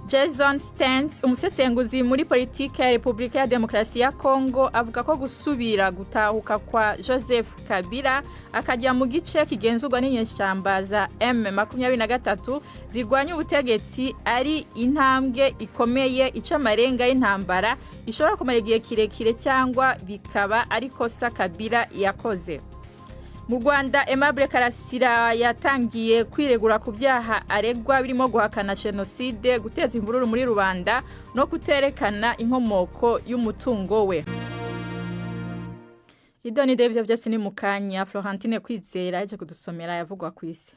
Jason Stearns, umusesenguzi muri politike ya Repubulika ya Demokarasi ya Kongo, avuga ko gusubira gutahuka kwa Joseph Kabila akajya mu gice kigenzurwa n'inyeshyamba za M23 zirwanya ubutegetsi ari intambwe ikomeye ica amarenga y'intambara ishobora kumara igihe kirekire, cyangwa bikaba ari kosa Kabila yakoze. Mu Rwanda, Aimable Karasira yatangiye kwiregura ku byaha aregwa birimo guhakana jenoside, guteza imvururu muri rubanda no kuterekana inkomoko y'umutungo we. Idoni ibyo byose ni mu kanya. Florentine Kwizera yaje kudusomera yavugwa ku isi.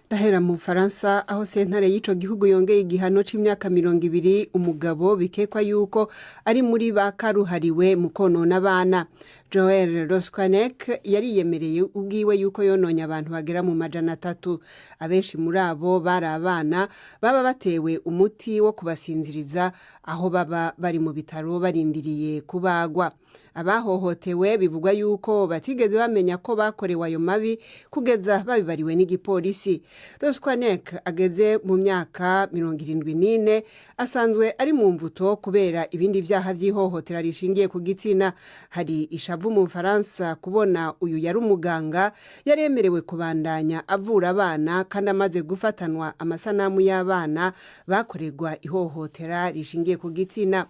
Ndahera mu Bufaransa, aho sentare y'ico gihugu yongeye igihano c'imyaka 20 umugabo bikekwa yuko ari muri ba karuhariwe mu konona abana. Joel Rosquanek yariyemereye ubwiwe yuko yononye abantu bagera mu 300. Abenshi muri abo bari abana baba batewe umuti wo kubasinziriza aho baba bari mu bitaro barindiriye kubagwa. Abahohotewe bivugwa yuko batigeze bamenya ko bakorewe ayo mabi kugeza babibariwe n'igipolisi. Rosquanek ageze mu myaka 74, asanzwe ari mu mvuto kubera ibindi vyaha vy'ihohotera rishingiye ku gitsina. Hari ishavu mu Bufaransa kubona uyu yari umuganga yaremerewe kubandanya avura abana kandi amaze gufatanwa amasanamu y'abana bakorerwa ihohotera rishingiye ku gitsina.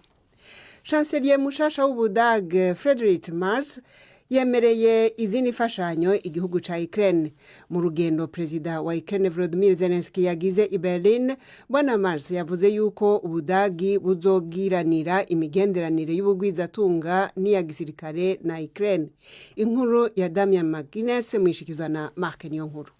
Chancelier mushasha w'Ubudage, Friedrich Merz, yemereye izindi mfashanyo igihugu ca Ukraine. Mu rugendo perezida wa Ukraine Volodymyr Zelensky yagize i Berlin, bwana Merz yavuze yuko Ubudagi buzogiranira imigenderanire y'ubugwizatunga n'iya gisirikare na Ukraine. Inkuru ya Damian McGuinness mwishikizwa na Mark Niyonkuru.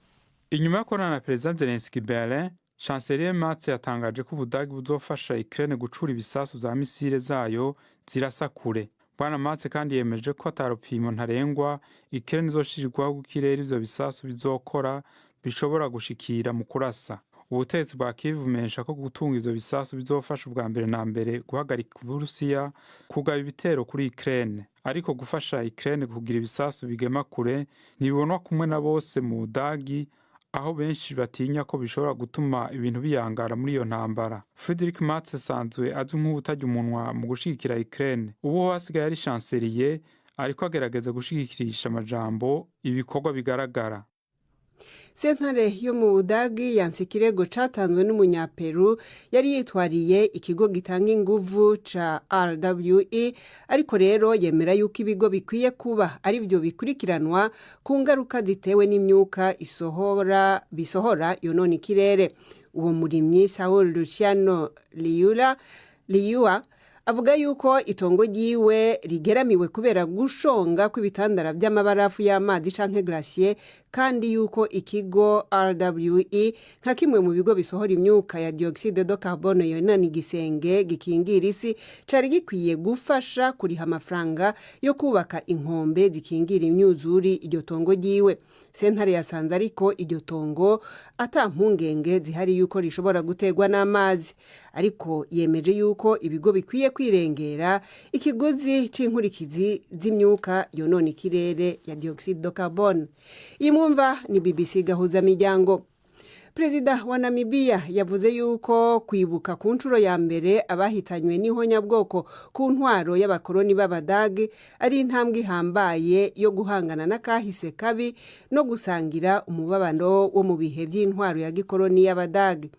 Inyuma yo kubonana na perezida Zelensky Berlin, Chancelier Merz yatangaje ko Ubudagi buzofasha Ukraine gucura ibisasu vya misile zayo zirasa kure. Bwana Merz kandi yemeje ko ata rupimo ntarengwa Ukraine izoshirirwaho ku kirere ivyo bisasu bizokora bishobora gushikira mu kurasa. Ubutegetsi bwa Kiev bumenyesha ko gutunga ivyo bisasu bizofasha ubwa mbere na mbere guhagarika Uburusiya kugaba ibitero kuri Ukraine. Ariko gufasha Ukraine kugira ibisasu bigema kure ntibibonwa kumwe na bose mu Budagi, aho benshi batinya ko bishobora gutuma ibintu biyangara muri iyo ntambara. Friedrich Merz asanzwe azwi nk'uwutarya umunwa mu gushigikira Ukraine. Ubu ho hasigaye ari chancelier, ariko agerageza gushigikirisha amajambo ibikorwa bigaragara. Sentare yo mu Budagi yanse ikirego catanzwe n'Umunyaperu yari yitwariye ikigo gitanga inguvu ca RWE, ariko rero yemera yuko ibigo bikwiye kuba ari byo bikurikiranwa ku ngaruka zitewe n'imyuka isohora bisohora yonona ikirere. Uwo murimyi Saul Luciano Liula Liua avuga yuko itongo ryiwe rigeramiwe kubera gushonga kw'ibitandara by'amabarafu y'amazi canke glacier, kandi yuko ikigo RWE nka kimwe mu bigo bisohora imyuka ya dioxyde de carbone yonona igisenge gikingira isi cari gikwiye gufasha kuriha amafaranga yo kubaka inkombe zikingira imyuzuri iryo tongo ryiwe. Sentare yasanze ariko iryo tongo ata mpungenge zihari yuko rishobora guterwa n'amazi, ariko yemeje yuko ibigo bikwiye kwirengera ikiguzi c'inkurikizi z'imyuka yonona ikirere ya dioxyde de carbone. Iyi mwumva ni BBC Gahuza Miryango. Perezida wa Namibiya yavuze yuko kwibuka ku nshuro ya mbere abahitanywe n'ihonyabwoko ku ntwaro y'abakoloni b'Abadage ari intambwe ihambaye yo guhangana n'akahise kabi no gusangira umubabano wo mu bihe by'intwaro ya gikoloni y'Abadage.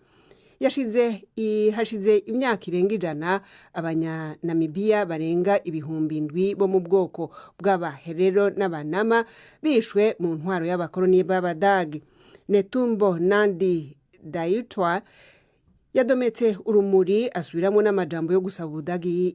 Yashize hashize imyaka irenga 100 Abanyanamibiya barenga 7,000 bo mu bwoko bw'Abaherero n'Abanama bishwe mu ntwaro y'abakoloni b'Abadage. Netumbo Nandi Ndaitwah yadometse urumuri asubiramo n'amajambo yo gusaba Ubudagi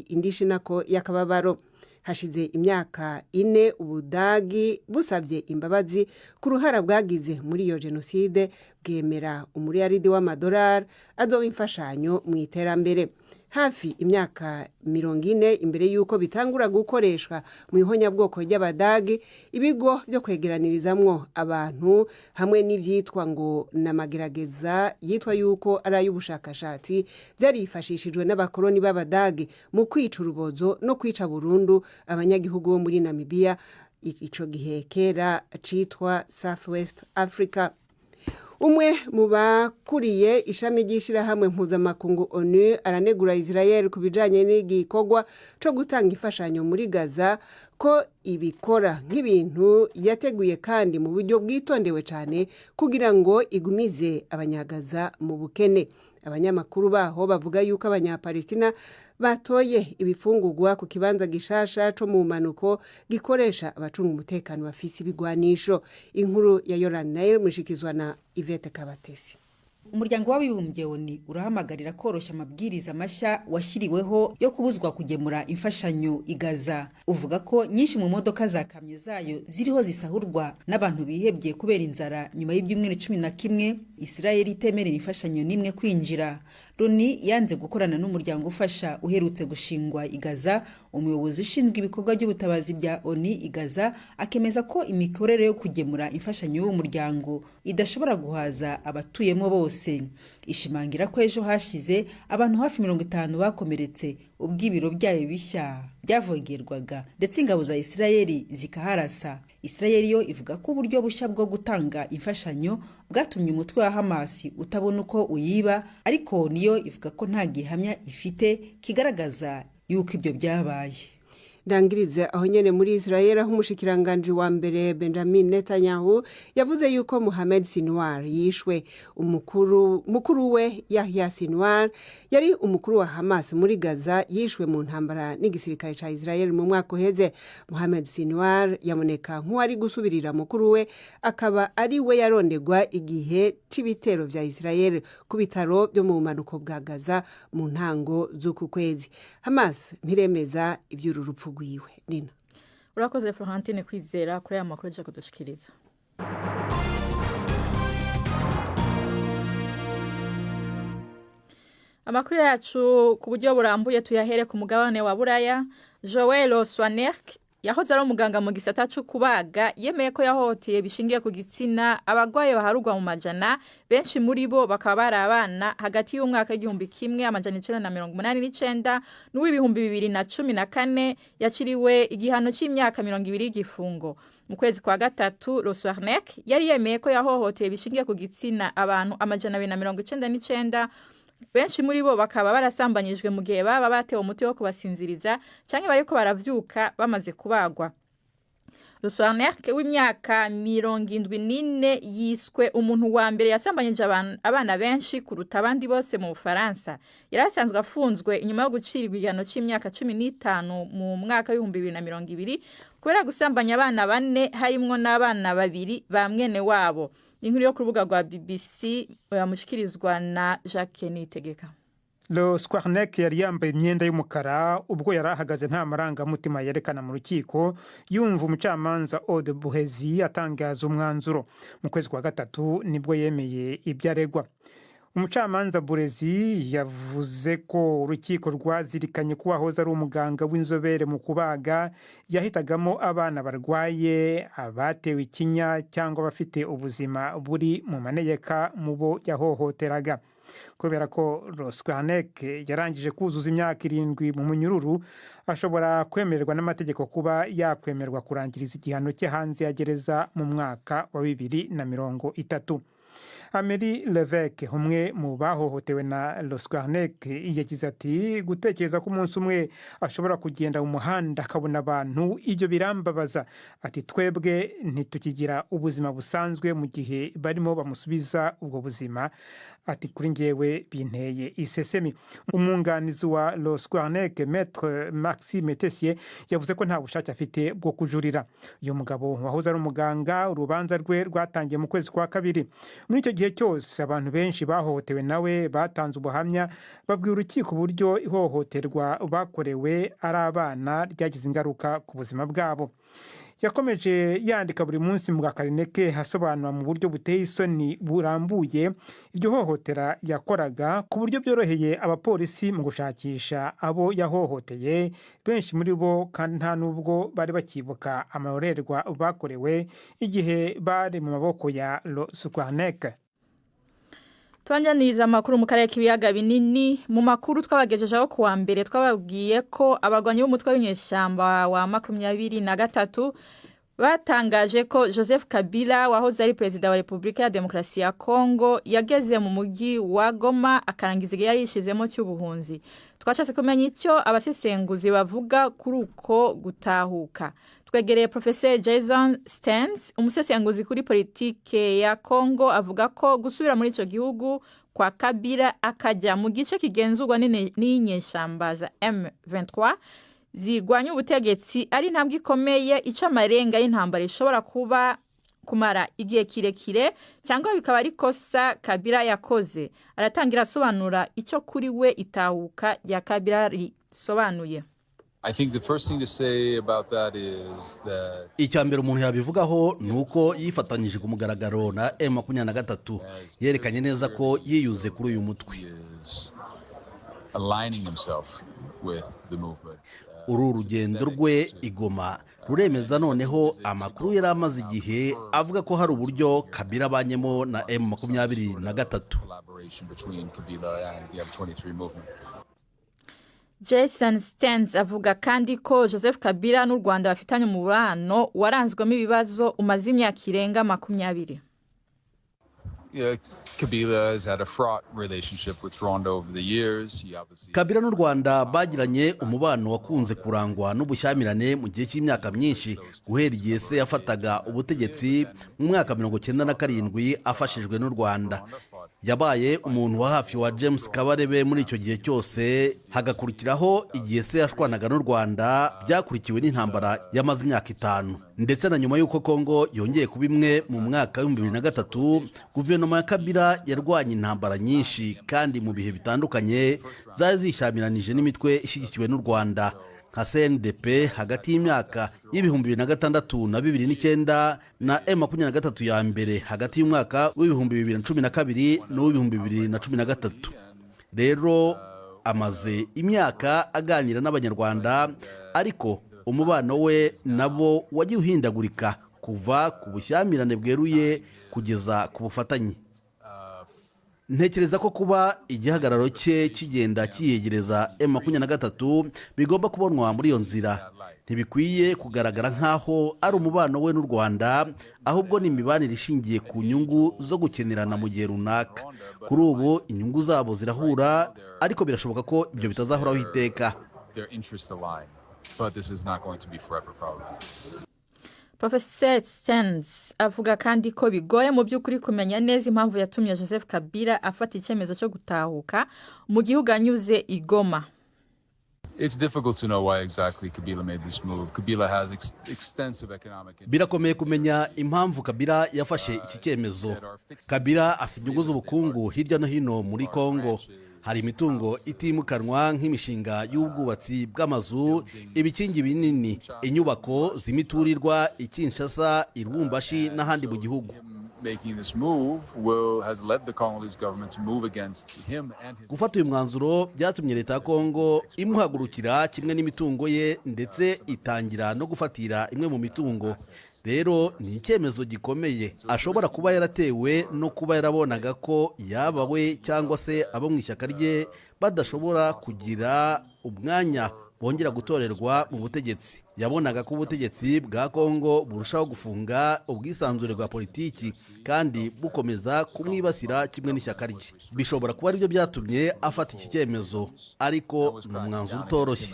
indishi nako y'akababaro. Hashize imyaka 4 Ubudagi busabye imbabazi ku ruhara bwagize muri iyo jenoside, bwemera umuriyaridi w'amadolari azoba imfashanyo mu iterambere. Hafi imyaka 40 imbere y'uko bitangura gukoreshwa mu ihonyabwoko ry'Abadagi, ibigo byo kwegeranirizamwo abantu hamwe n'ivyitwa ngo n'amagerageza yitwa yuko ari ay'ubushakashatsi vyarifashishijwe n'abakoloni b'Abadagi mu kwica urubozo no kwica burundu abanyagihugu bo muri Namibia, ico gihe kera citwa South West Africa. Umwe mu bakuriye ishami ry'ishyirahamwe mpuzamakungu ONU aranegura Israel ku bijanye n'igikorwa co gutanga imfashanyo muri Gaza, ko ibikora nk'ibintu yateguye kandi mu buryo bwitondewe cyane kugira ngo igumize Abanyagaza mu bukene. Abanyamakuru baho bavuga yuko Abanyapalestina batoye ibifungurwa ku kibanza gishasha co mu mpanuko gikoresha abacunga umutekano bafise ibigwanisho. Inkuru ya Yoran Nail mushikizwa na Yvette Kabatesi. Umuryango w'Abibumbye ONU urahamagarira koroshya amabwiriza mashya washyiriweho yo kubuzwa kugemura imfashanyo i Gaza. Uvuga ko nyinshi mu modoka za kamyo zayo ziriho zisahurwa n'abantu bihebye kubera inzara, nyuma y'ibyumweru 11 Israel itemerera imfashanyo n'imwe kwinjira. Loni yanze gukorana n'umuryango ufasha uherutse gushingwa i Gaza. Umuyobozi ushinzwe ibikorwa by'ubutabazi bya ONU i Gaza akemeza ko imikorere yo kugemura imfashanyo y'uwo muryango idashobora guhaza abatuyemo bose. Ishimangira ko ejo hashize abantu hafi 50 bakomeretse ubwo ibiro byayo bishya byavogerwaga, ndetse ingabo za Isirayeli zikaharasa. Isirayeli yo ivuga ko uburyo bushya bwo gutanga imfashanyo bwatumye umutwe wa Hamasi utabona uko uyiba, ariko niyo ivuga ko nta gihamya ifite kigaragaza yuko ibyo byabaye. Ndangirize aho nyene muri Israel, aho umushikiranganji wa mbere Benjamin Netanyahu yavuze yuko Mohamed Sinwar yishwe. Umukuru mukuru we Yahya Sinwar yari umukuru wa Hamas muri Gaza, yishwe mu ntambara n'igisirikare ca Israel mu mwaka uheze. Mohamed Sinwar yaboneka nk'uwari gusubirira mukuru we, akaba ari we yarondegwa igihe c'ibitero vya Israel ku bitaro byo mu bumanuko bwa Gaza mu ntango z'uku kwezi. Hamas ntiremeza ivy'uru rupfu rwiwe. Nina. Urakoze Florentine Kwizera kuri aya makuru aje kudushikiriza. Amakuru yacu ku buryo burambuye tuyahere ku mugabane wa Buraya. Joel Swanerk yahoze ari umuganga mu gisata cyo kubaga, yemeye ko yahohoteye bishingiye ku gitsina abagwayi baharugwa mu majana, benshi muri bo bakaba bari abana, hagati y'umwaka w'1989 n'uw'2014. Yaciriwe igihano c'imyaka 20 y'igifungo. Mu kwezi kwa gatatu, Roswarnek yari yemeye ko yahohoteye bishingiye ku gitsina abantu 299, benshi muri bo bakaba barasambanyijwe mu gihe baba batewe umuti wo kubasinziriza canke bariko baravyuka bamaze kubagwa. Ruswarnek w'imyaka 74 yiswe umuntu wa mbere yasambanyije abana benshi kuruta abandi bose mu Bufaransa. Yari asanzwe afunzwe inyuma yo gucirirwa igihano c'imyaka 15 mu mwaka w'2020 kubera gusambanya abana bane, harimwo n'abana babiri ba mwene wabo. Inkuru yo ku rubuga rwa BBC yamushikirizwa na Jacques Nitegeka. Le Squarnek yari yambaye imyenda y'umukara ubwo yari ahagaze nta marangamutima yerekana mu rukiko, yumva umucamanza Aude Buhezi atangaza umwanzuro. Mu kwezi kwa gatatu nibwo yemeye ibyo aregwa. Umucamanza Burezi yavuze ko urukiko rwazirikanye ko uwahoze ari umuganga w'inzobere mu kubaga yahitagamo abana barwaye, abatewe ikinya cyangwa abafite ubuzima buri mu manegeka mu bo yahohoteraga. Kubera ko Rosquarnek yarangije kuzuza imyaka 7 mu munyururu, ashobora kwemererwa n'amategeko kuba yakwemerwa kurangiriza igihano cye hanze ya gereza mu mwaka wa 2030. Amelie Levesque, umwe mu bahohotewe na Losquarnek, yagize ati: "Gutekereza ko umunsi umwe ashobora kugenda mu muhanda akabona abantu, ibyo birambabaza." Ati: "Twebwe ntitukigira ubuzima busanzwe mu gihe barimo bamusubiza ubwo buzima." Ati: "Kuri njyewe binteye isesemi." Umwunganizi wa Losquarnek, Maître Maxime Tessier, yavuze ko nta bushake afite bwo kujurira. Uyu mugabo wahoze ari umuganga, urubanza rwe rwatangiye mu kwezi kwa kabiri. Muri icyo gihe cyose abantu benshi bahohotewe nawe batanze ubuhamya, babwira urukiko uburyo ihohoterwa bakorewe ari abana ryagize ingaruka ku buzima bwabo. Yakomeje yandika buri munsi mu gakarine ke, asobanura mu buryo buteye isoni burambuye iryo hohotera yakoraga, ku buryo byoroheye abapolisi mu gushakisha abo yahohoteye. Benshi muri bo kandi nta n'ubwo bari bakibuka amarorerwa bakorewe igihe bari mu maboko ya Losquarnek. Tubandaniriza amakuru mu karere k'ibiyaga binini. Mu makuru twabagejejeho kuwa mbere, twababwiye ko abarwanyi b'umutwe w'inyeshyamba wa 23 Batangaje ko Joseph Kabila wahoze ari perezida wa Repubulika ya Demokarasi ya Kongo yageze mu mujyi wa Goma, akarangiza igihe yari yishizemo cy'ubuhunzi. Twashatse kumenya icyo abasesenguzi bavuga kuri uko gutahuka. Twegereye Professor Jason Stearns, umusesenguzi kuri politike ya Kongo, avuga ko gusubira muri icyo gihugu kwa Kabila akajya mu gice kigenzurwa n'inyeshyamba za M23 zirwanya ubutegetsi ari intambwe ikomeye ica amarenga y'intambara ishobora kuba kumara igihe kirekire, cyangwa bikaba ari ikosa Kabila yakoze. Aratangira asobanura icyo kuri we itahuka rya Kabila risobanuye. Icya mbere umuntu yabivugaho ni uko yifatanyije ku mugaragaro na M23, yerekanye neza ko yiyunze kuri uyu mutwe. Uru rugendo rwe igoma ruremeza noneho amakuru yari amaze igihe avuga ko hari uburyo Kabila abanyemo na M23. Jason Stearns avuga kandi ko Joseph Kabila n'u Rwanda bafitanye umubano waranzwemo ibibazo umaze imyaka irenga 20. Kabila n'u Rwanda bagiranye umubano wakunze kurangwa n'ubushyamirane mu gihe cy'imyaka myinshi, guhera igihe se yafataga ubutegetsi mu mwaka 97 afashijwe n'u Rwanda. Yabaye umuntu wa hafi wa James Kabarebe muri icyo gihe cyose, hagakurikiraho igihe se yashwanaga n'u Rwanda byakurikiwe n'intambara yamaze imyaka 5. Ndetse na nyuma y'uko Kongo yongeye kuba imwe mu mwaka 2003, guverinoma ya Kabila yarwanye intambara nyinshi kandi mu bihe bitandukanye zari zishamiranije n'imitwe ishyigikiwe n'u Rwanda nka CNDP hagati y'imyaka y'2006 na 2009 na M23 ya mbere hagati y'umwaka w'2012 n'uw'2013. Rero amaze imyaka aganira n'Abanyarwanda, ariko umubano we nabo wagiye uhindagurika kuva ku bushyamirane bweruye kugeza ku bufatanye. Ntekereza ko kuba igihagararo cye kigenda kiyegereza M23 bigomba kubonwa muri iyo nzira. Ntibikwiye kugaragara nk'aho ari umubano we n'u Rwanda, ahubwo ni imibanire ishingiye ku nyungu zo gukenerana mu gihe runaka. Kuri ubu inyungu zabo zirahura, ariko birashoboka ko ibyo bitazahoraho iteka. Professor Stearns avuga kandi ko bigoye mu by'ukuri kumenya neza impamvu yatumye Joseph Kabila afata icyemezo cyo gutahuka mu gihugu anyuze i Goma. Birakomeye kumenya impamvu Kabila yafashe iki cyemezo. Kabila afite inyungu z'ubukungu hirya no hino muri Kongo. Hari imitungo itimukanwa nk'imishinga y'ubwubatsi bw'amazu, ibikingi binini, inyubako z'imiturirwa i Kinshasa, i Lubumbashi n'ahandi mu gihugu. Gufata uyu mwanzuro byatumye leta ya Kongo imuhagurukira kimwe n'imitungo ye, ndetse itangira no gufatira imwe mu mitungo. Rero ni icyemezo gikomeye ashobora kuba yaratewe no kuba yarabonaga ko yaba we cyangwa se abo mu ishyaka rye badashobora kugira umwanya bongera gutorerwa mu butegetsi. Yabonaga ko ubutegetsi bwa Kongo burushaho gufunga ubwisanzure bwa politiki kandi bukomeza kumwibasira kimwe n'ishyaka rye. Bishobora kuba aribyo byatumye afata iki cyemezo, ariko ni umwanzuro utoroshye.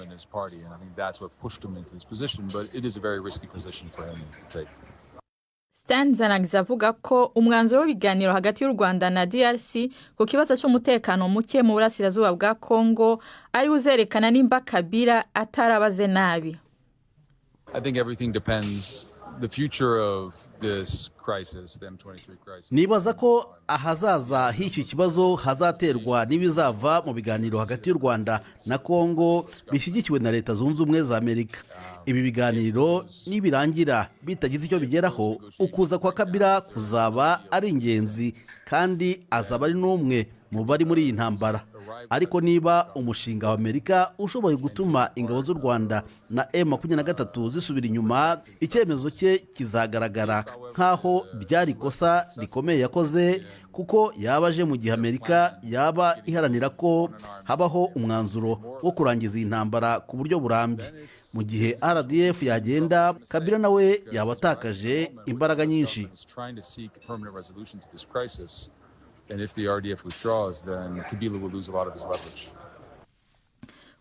Stearns arangiza avuga ko umwanzuro w'ibiganiro hagati y'u Rwanda na DRC ku kibazo cy'umutekano muke mu burasirazuba bwa Kongo ari uzerekana nimba Kabila atarabaze nabi. Nibaza ko ahazaza h'iki kibazo hazaterwa n'ibizava mu biganiro hagati y'u Rwanda na Kongo bishyigikiwe na Leta Zunze Ubumwe za Amerika. Ibi biganiro nibirangira bitagize icyo bigeraho, ukuza kwa Kabila kuzaba ari ingenzi kandi azaba ari n'umwe mu bari muri iyi ntambara. Ariko niba umushinga wa Amerika ushoboye gutuma ingabo z'u Rwanda na M23 zisubira inyuma, icyemezo cye kizagaragara nk'aho ryari ikosa rikomeye yakoze, kuko yaba aje mu gihe Amerika yaba iharanira ko habaho umwanzuro wo kurangiza iyi ntambara ku buryo burambye. Mu gihe RDF yagenda, Kabila nawe yaba atakaje imbaraga nyinshi.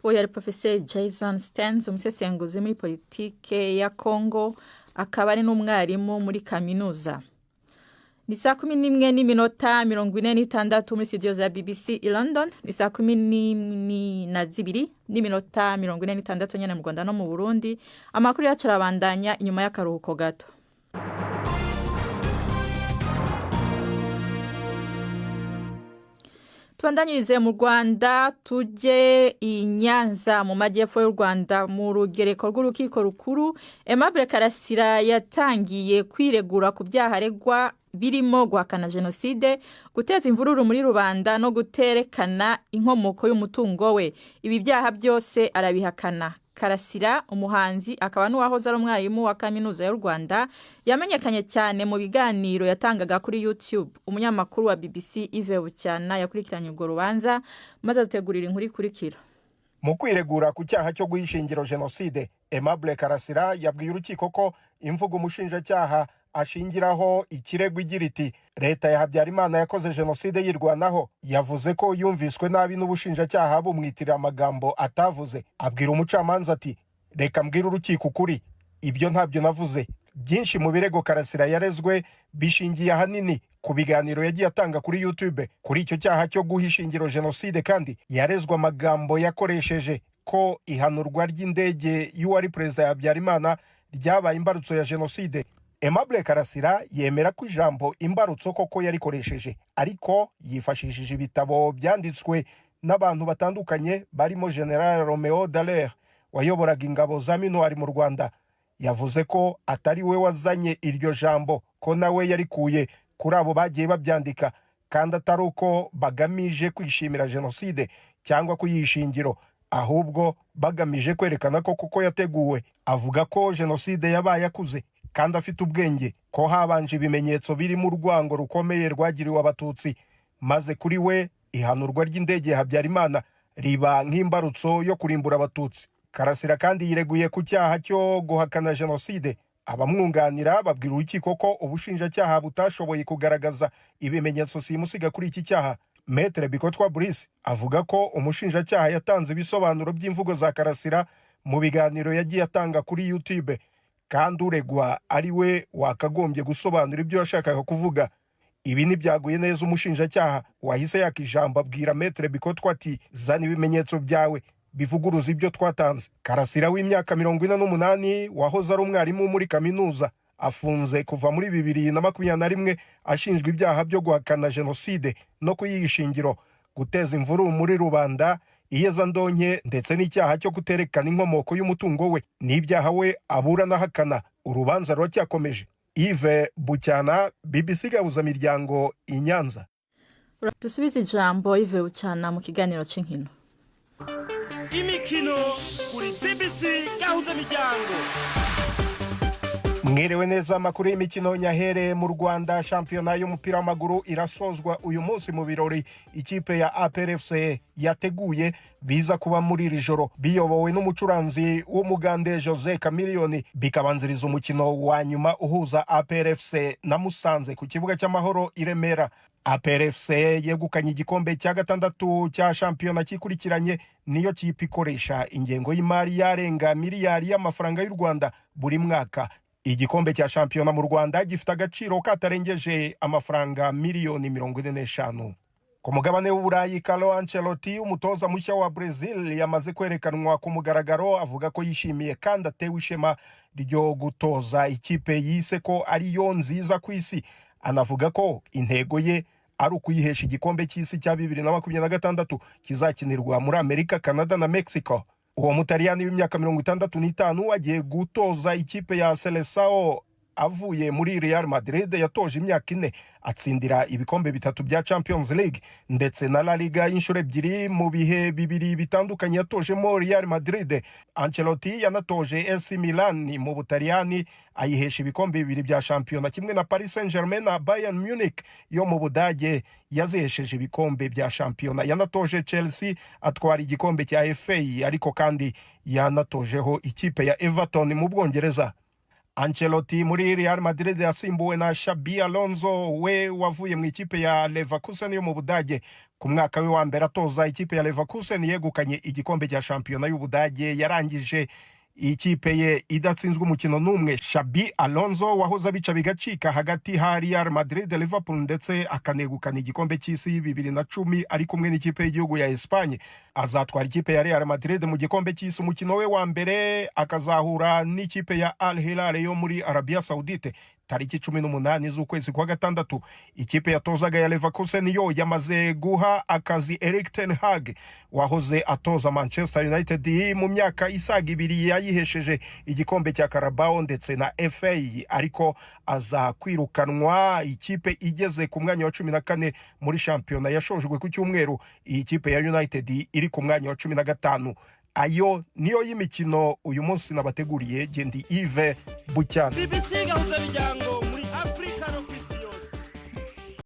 Uwo yari Professor Jason Stearns, umusesenguzi muri politike ya Congo, akaba ari n'umwarimu muri kaminuza. Ni 11:46 muri studio za BBC i London. Ni 12:46 nyene mu Rwanda no mu Burundi. Amakuru yacu arabandanya inyuma y'akaruhuko gato. Tubandanyirize mu Rwanda, tujye i Nyanza mu majyepfo y'u Rwanda, mu rugereko rw'urukiko rukuru. Aimable Karasira yatangiye kwiregura ku byaha aregwa birimo guhakana jenoside, guteza imvururu muri rubanda no guterekana inkomoko y'umutungo we. Ibi byaha byose arabihakana. Karasira, umuhanzi akaba n'uwahoze ari umwarimu wa kaminuza y'u Rwanda, yamenyekanye cyane mu biganiro yatangaga kuri YouTube. Umunyamakuru wa BBC Yves Bucyana yakurikiranye urwo rubanza maze adutegurira inkuru ikurikira. Mu kwiregura ku cyaha cyo guha ishingiro jenoside, Aimable Karasira yabwiye urukiko ko imvugo umushinjacyaha ashingiraho ikirego igira iti "Leta ya Habyarimana yakoze jenoside yirwanaho", yavuze ko yumviswe nabi n'ubushinjacyaha bumwitirira amagambo atavuze. Abwira umucamanza ati "Reka mbwire urukiko ukuri, ibyo ntabyo navuze." Byinshi mu birego Karasira yarezwe bishingiye ahanini ku biganiro yagiye atanga kuri YouTube. Kuri icyo cyaha cyo guha ishingiro jenoside kandi yarezwe amagambo yakoresheje ko ihanurwa ry'indege y'uwari perezida Habyarimana ryabaye imbarutso ya jenoside. Aimable Karasira yemera ko ijambo imbarutso koko yarikoresheje, ariko yifashishije ibitabo byanditswe n'abantu batandukanye barimo General Romeo Dallaire wayoboraga ingabo za Minuar mu Rwanda. Yavuze ko atari we wazanye iryo jambo, ko nawe yarikuye kuri abo bagiye babyandika, kandi atari uko bagamije kwishimira jenoside cyangwa kuyishingiro, ahubwo bagamije kwerekana ko kuko yateguwe. Avuga ko jenoside yabaye akuze kandi afite ubwenge, ko habanje ibimenyetso birimo urwango rukomeye rwagiriwe Abatutsi, maze kuri we ihanurwa ry'indege ya Habyarimana riba nk'imbarutso yo kurimbura Abatutsi. Karasira kandi yireguye ku cyaha cyo guhakana jenoside. Abamwunganira babwira urukiko ko ubushinjacyaha butashoboye kugaragaza ibimenyetso simusiga kuri iki cyaha. Maître Bikotwa Brice avuga ko umushinjacyaha yatanze ibisobanuro by'imvugo za Karasira mu biganiro yagiye atanga kuri YouTube, kandi uregwa ari we wakagombye gusobanura ibyo yashakaga kuvuga. Ibi ntibyaguye neza umushinjacyaha wahise yaka ijambo abwira Maître Bikotwa ati "Zana ibimenyetso byawe bivuguruza ibyo twatanze." Karasira w'imyaka 48 wahoze ari umwarimu muri kaminuza afunze kuva muri 2021 ashinjwa ibyaha byo guhakana jenoside no kuyiha ishingiro, guteza imvururu muri rubanda, iyezandonke ndetse n'icyaha cyo kuterekana inkomoko y'umutungo we. N'ibyaha we aburana ahakana. Urubanza ruracyakomeje. Yves Bucyana, BBC Gahuzamiryango i Nyanza. Dusubize ijambo Yves Bucyana mu kiganiro cy'inkino. Imikino kuri BBC Gahuzamiryango. Mwiriwe neza. Amakuru y'imikino nyahere mu Rwanda. Shampiyona y'umupira w'amaguru irasozwa uyu munsi mu birori ikipe ya APR FC yateguye biza kuba muri iri joro, biyobowe n'umucuranzi w'Umugande Jose Chameleone, bikabanziriza umukino wa nyuma uhuza APR FC na Musanze ku kibuga cy'Amahoro i Remera. APR FC yegukanye igikombe cya gatandatu cya shampiyona kikurikiranye, niyo kipe ikoresha ingengo y'imari yarenga miliyari y'amafaranga y'u Rwanda buri mwaka. Igikombe cya shampiyona mu Rwanda gifite agaciro katarengeje amafaranga miliyoni 45. Ku mugabane w'Uburayi, Carlo Ancelotti, umutoza mushya wa Brazil, yamaze kwerekanwa ku mugaragaro. Avuga ko yishimiye kandi atewe ishema ryo gutoza ikipe yise ko ariyo nziza ku isi. Anavuga ko intego ye ari ukuyihesha igikombe cy'isi cya 2026 kizakinirwa muri Amerika, Canada na Mexico. Uwo Mutaliyani w'imyaka 65 agiye gutoza ikipe ya Seleção Avuye muri Real Madrid yatoje imyaka 4, atsindira ibikombe 3 bya Champions League ndetse na La Liga inshuro 2 mu bihe 2 bitandukanye yatojemo Real Madrid. Ancelotti yanatoje AC Milan mu Butaliyani, ayihesha ibikombe 2 bya shampiyona kimwe na Paris Saint-Germain na Bayern Munich yo mu Budage yazihesheje ibikombe bya shampiyona. Yanatoje Chelsea atwara igikombe cya FA, ariko kandi yanatojeho ikipe ya Everton mu Bwongereza. Ancelotti muri Real Madrid yasimbuwe na Xabi Alonso we wavuye mu ikipe ya Leverkusen yo mu Budage. Ku mwaka we wa mbere atoza ikipe ya Leverkusen yegukanye igikombe cya shampiyona y'Ubudage, yarangije ikipe ye idatsinzwe umukino n'umwe. Xabi Alonso wahoze abica bigacika hagati ha Real Madrid, Liverpool ndetse akanegukana igikombe cy'isi 2010 ari kumwe n'ikipe y'igihugu ya Espagne, azatwara ikipe ya Real Madrid mu gikombe cy'isi. Umukino we wa mbere akazahura n'ikipe ya Al Hilal yo muri Arabia Saudite tariki 18 z'ukwezi kwa gatandatu. Ikipe yatozaga ya Leverkusen yo yamaze guha akazi Erik ten Hag wahoze atoza Manchester United mu myaka isaga 2 yayihesheje igikombe cya Carabao ndetse na FA, ariko aza kwirukanwa ikipe igeze ku mwanya wa 14 muri shampiyona yashojwe ku cyumweru. Iyi kipe ya United iri ku mwanya wa 15. Ayo niyo y'imikino uyu munsi nabateguriye. Gendi Yves Bucyana, BBC Gahuza Miryango.